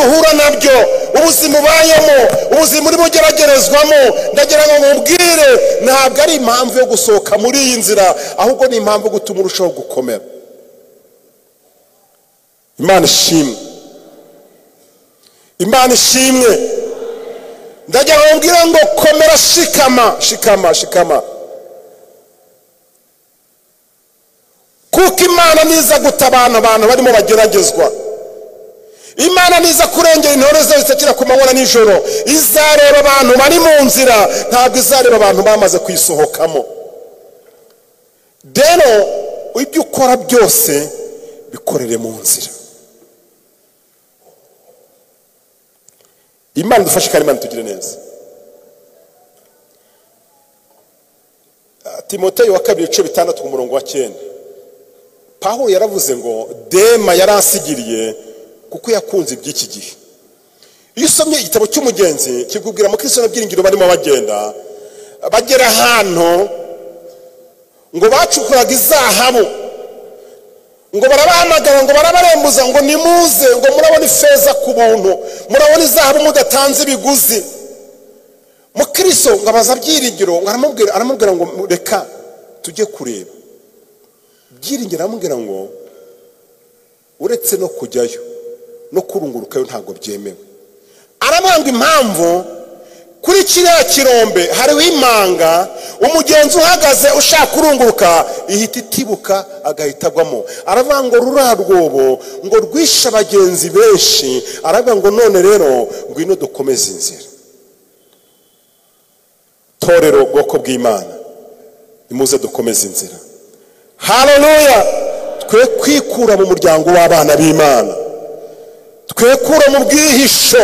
duhura nabyo, ubuzima ubayemo, ubuzima urimo ugeragerezwamo, ndagira ngo nkubwire, ntabwo ari impamvu yo gusohoka muri iyi nzira, ahubwo ni impamvu yo gutuma urushaho gukomera. Imana ishimwe, Imana ishimwe. Ndagira ngo nkubwire ngo komera, shikama, shikama, shikama, kuko Imana niza gutabana abantu barimo bageragezwa. Imana niza kurengera intore zayo zitakira ku manywa na nijoro. Izareba abantu bari mu nzira, ntabwo izareba abantu bamaze kuyisohokamo. Rero ibyo ukora byose bikorere mu nzira. Imana idufashe kandi Imana itugire neza. Timoteyo wa kabiri ibice 6 ku murongo wa 9, Pawulo yaravuze ngo Dema yaransigiriye kuko yakunze iby'iki gihe. Iyo usomye igitabo cy'umugenzi kikubwira Mukristo na Byiringiro barimo bagenda bagera ahantu ngo bacukuraga izahabu, ngo barabahamagara, ngo barabarembuza, ngo nimuze, ngo murabona ifeza ku buntu, murabona izahabu mudatanze ibiguzi. Mukristo ngo abaza Byiringiro, ngo aramubwira ngo reka tujye kureba. Byiringiro aramubwira ngo uretse no kujyayo no kurungurukayo ntabwo byemewe. Aramwanga impamvu kuri kiriya kirombe hariho imanga, umugenzi uhagaze ushaka kurunguruka ihita itibuka agahita agwamo. Aravuga ngo ruriya rwobo ngo rwishe abagenzi benshi. Aravuga ngo none rero ngwino dukomeze inzira. Torero, bwoko bw'Imana, nimuze dukomeze inzira. Haleluya! Twe kwikura mu muryango w'abana b'Imana, twe kura mu bwihisho,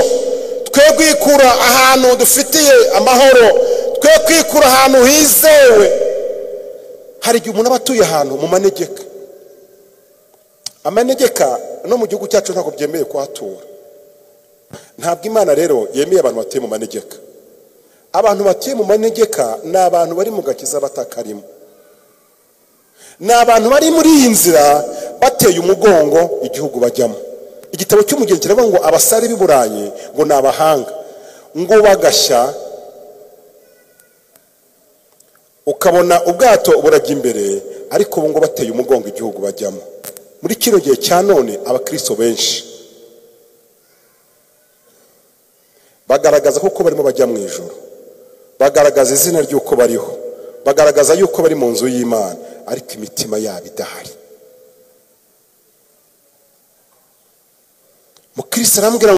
twe kwikura ahantu dufitiye amahoro, twe kwikura ahantu hizewe. Hari igihe umuntu aba atuye ahantu mu manegeka. Amanegeka no mu gihugu cyacu ntabwo byemeye kuhatura. Ntabwo Imana rero yemeye abantu batuye mu manegeka. Abantu batuye mu manegeka ni abantu bari mu gakiza batakarimo, ni abantu bari muri iyi nzira bateye umugongo igihugu bajyamo. Igitabo cy'umugenzi kiravuga ngo abasare b'i Burayi ngo ni abahanga, ngo bagashya ukabona ubwato burajya imbere, ariko ubu ngo bateye umugongo igihugu bajyamo. Muri kino gihe cya none abakristo benshi bagaragaza kuko barimo bajya mu ijoro, bagaragaza izina ry'uko bariho, bagaragaza yuko bari mu nzu y'Imana, ariko imitima yabo idahari. Mukristo arambwira